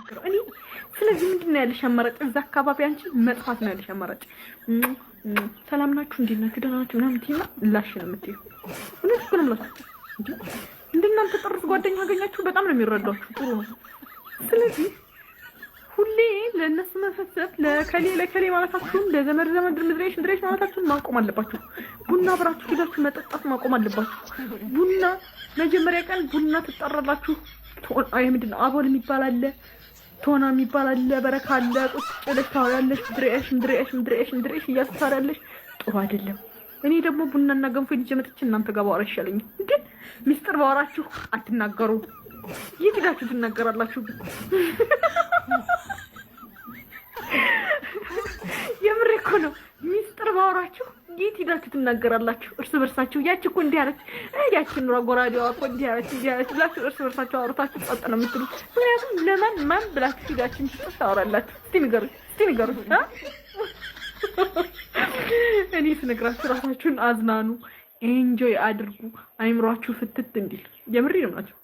የምናገረው እኔ። ስለዚህ ምንድን ነው ያለሽ አማራጭ? እዛ አካባቢ አንቺ መጥፋት ነው ያለሽ አማራጭ። ሰላም ናችሁ፣ እንዴት ናችሁ፣ ደህና ናችሁ ምናምን ትይና ላሽ ነው የምትይው። እውነት እኮ ነው የምላችሁ። እንደናንተ ጥርስ ጓደኛ አገኛችሁ፣ በጣም ነው የሚረዷችሁ። ጥሩ ነው። ስለዚህ ሁሌ ለእነሱ መፈሰፍ ለከሌ ለከሌ ማለታችሁን ለዘመድ ዘመድ ምድሬሽ ምድሬሽ ማለታችሁን ማቆም አለባችሁ። ቡና አብራችሁ ሄዳችሁ መጠጣት ማቆም አለባችሁ። ቡና መጀመሪያ ቀን ቡና ትጠራላችሁ። ምንድን ነው አቦል የሚባል አለ፣ ቶና የሚባል አለ፣ በረካ አለ። ቁጭ ብለሽ ታወሪያለሽ። ምድሬሽ ምድሬሽ ምድሬሽ ምድሬሽ እያልሽ ታወሪያለሽ። ጥሩ አይደለም። እኔ ደግሞ ቡናና ገንፎ ይዤ መጥቼ እናንተ ጋር ባወራ ይሻለኛል። ግን ሚስጥር ባወራችሁ አትናገሩ። የት ሄዳችሁ ትናገራላችሁ? የምሬ እኮ ነው። ሚስጥር ባወራችሁ የት ሄዳችሁ ትናገራላችሁ? እርስ በርሳችሁ ያቺ እኮ እንዲህ አለች፣ ያቺ ኑራ ጎራዴዋ እኮ እንዲህ አለች፣ እንዲህ አለች ብላችሁ እርስ በርሳችሁ አውርታችሁ ጸጥ ነው የምትሉት። ምክንያቱም ለማን ማን ብላችሁ ሄዳችሁ ሚስጥር ታወራላችሁ? እስቲ ንገሩኝ፣ እስቲ ንገሩኝ። እኔ ስነግራችሁ ራሳችሁን አዝናኑ፣ enjoy አድርጉ፣ አይምሯችሁ ፍትት እንዲል። የምሬ ነው የምላችሁ።